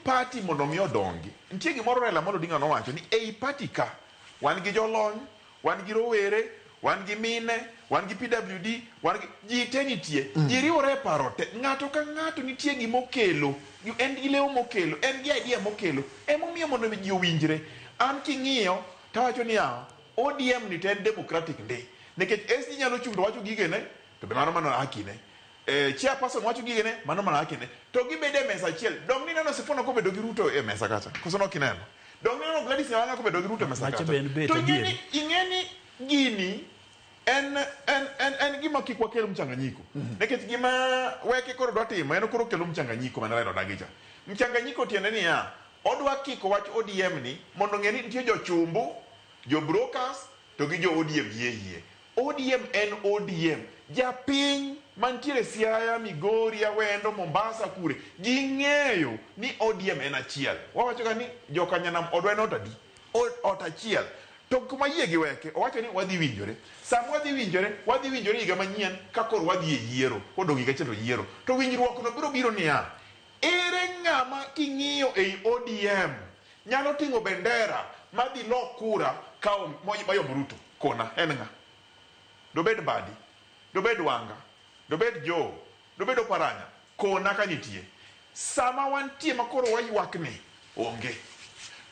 party mondo mi odongi, nitie gimoro Raila Amolo Odinga nowacho ni ei party ka wan gi jolony, wan gi rowere, wan gi mine, wan gi PWD, wan gi ji te nitie. Ji riwore e paro te. Ng'ato ka ng'ato nitie gima okelo, en gi lewo mokelo, en gi idea mokelo. Emomiyo mondo mi ji owinjre. An king'iyo tawacho niya, ODM ni to en democratic ndi. Nikech SG nyalo chung' to wacho gigene, to be mano mano haki ne. Chairperson wacho gigene, mano mana haki ne. To gibedo e mesa achiel. Dong' nineno Sifuna kobedo gi Ruto e mesa kacha? Koso nok ineno? Dong' nineno Gladys Nyawanga kobedo gi Ruto e mesa Macha kacha? be en bet To ing'e adier. ni ing'e ni gini en en en en gima kik wakel mchanganyiko. Nikech gima Weke koro dwa timo en koro kelo mchanganyiko mane Raila odagi cha. Mchanganyiko tiende niya, odwa kiko wach ODM ni mondo ong'e ni nitie jochumbu, jo brokers to gi jo ODM hie hie. ODM en ODM. Japiny mantiere Siaya, Migori, Awendo, Mombasa kure, ging'eyo ni ODM en achiel. Wawacho ga ni joka nyanam odwa en ot adi? Ot achiel. To kuma yie gi weke, owacho ni wadhi winjore. Sama wadhi winjore, wadhi winjore higa manyien ka koro wadhi e yiero. Kodong' higa achiel to yiero. To winjruok no biro biro niya, ere ng'ama king'iyo ei ODM nyalo ting'o bendera madhi lo kura ka mayombo Ruto? Kona, en ng'a? Dobed Mbadi? Dobed Wanga? Dobed Joe? Dobed Oparanya? Kona ka nitie. Sama wantie ma koro waywak ni onge.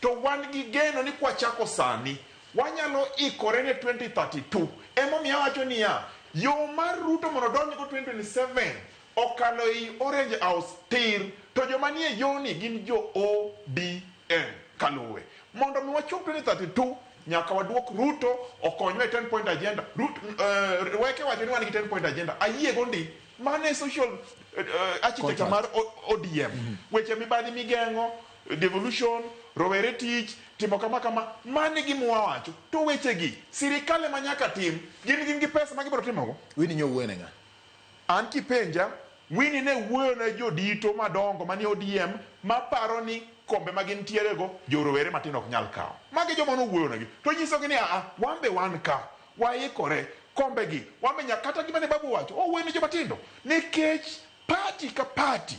To wan gi geno ni kwachako sani, wanyalo ikore ne 2032. Emomiyo awacho niya, yo mar Ruto mondo odonjgo 2027 okalo ei Orange House tir, to joma nie yoni gin jo ODM kaluwe. Mondo mi wachop 2032, nyaka waduok Ruto okonywa e 10 point agenda. Ruto, Weke wacho ni wan gi 10 point agenda. Ayiego ndi. Mano e social architecture mar ODM. Weche mibadhi migeng'o, devolution, rowere tich, timo kama kama, mano e gima wawacho. To wechegi, sirikal ema nyaka tim. Gin gin gi pesa ma gibiro timogo. Winnie nyo wuoyo ne ng'a? An kipenja, Winnie ne wuoyo ne jodito madongo manie ODM maparo ni kombe ma gintiere go jo rowere matindo ok nyal kawo. Magi e joma nowuoyo negi. To nyisogi ni aa, wan be wan ka, waikore, kombe gi, wan be nyaka, kata gima ne Babu owacho, owuoyo ne joma tindo. Nikech party ka party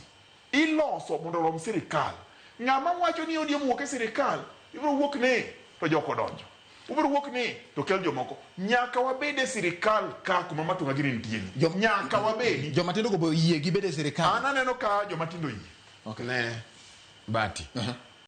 iloso mondo orom sirikal. Ng'ama wacho ni ODM wuok e sirikal, ibiro wuok ni to jok odonjo. Ubiro wuok ni to kel jomoko. Nyaka wabed e sirikal ka kuma Matunga gini nitie ni. Nyaka wabedi. Joma tindo go be oyie gibed e sirikal. An aneno ka joma tindo oyie. Okay. Ne Bati.